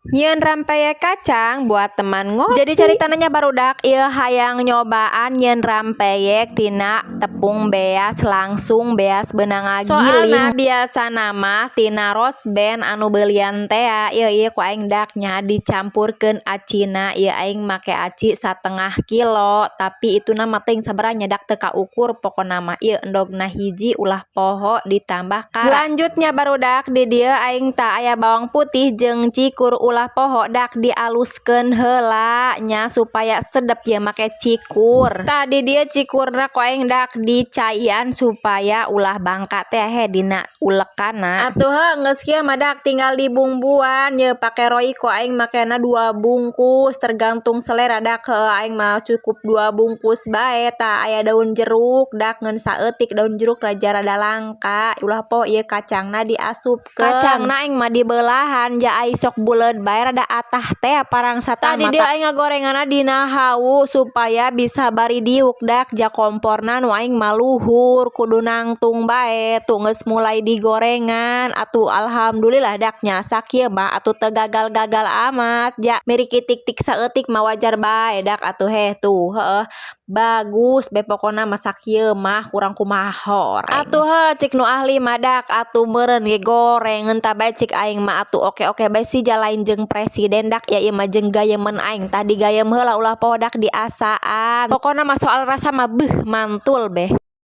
Nyieun rempeyek kacang buat teman ngopi. Jadi caritana nya, barudak, ieu hayang nyobaan nyieun rempeyek tina tepung beas, langsung beas beunang ngagiling. Soalna biasana mah tina Rosben anu beulian tea. Ieu ieu ku aing dak nya dicampurkeun acina. Ieu aing make aci satengah kilo, tapi ituna mah teuing sabaraha nya, dak teu kaukur. Pokona mah ieu endogna hiji, ulah poho ditambah kara. Lanjutnya, barudak, di dieu aing tah aya bawang putih jeung cikur, ulah poho dak dialuskeun heula nya supaya sedep ye make cikur. Tah, di dieu cikurna ku aing dak dicaian supaya ulah bangka teh he dina ulekanna. Atuh heuh, geus kieu mah dak tinggal dibumbuan. Ye pake Royco, aing makena 2 bungkus, tergantung selera dak. Heuh, aing mah cukup 2 bungkus bae. Tah, aya daun jeruk dak, ngan saeutik, daun jeruk raja rada langka. Ulah poho ieu kacangna diasupkeun. Kacangna aing mah dibelahan ja ai sok buleud bae, rada atah teh parang satang. Tadi dieu aing ngagorenganna dina hawu supaya bisa bari diuk dak, ja komporna nu aing mah luhur, kudu nangtung bae. Tuh, geus mulai digorengan atuh. Alhamdulillah dak nya, sakieu mah atuh teu gagal-gagal amat, ja mirikitik-tik saeutik mah wajar bae dak. Atuh heh, tuh heueuh, bagus be pokona mah. Sakieu mah kurang kumaha horeng atuh. Heuh, cik nu ahli mah dak atuh meureun ge goreng entah bae. Cik aing mah atuh oke-oke bae sih, ja lain jeung presiden dak ya, ieu mah jeung gayemeun aing. Tah, digayem heula, ulah poho dak diasaan. Pokona mah soal rasa mah beuh, mantul beh.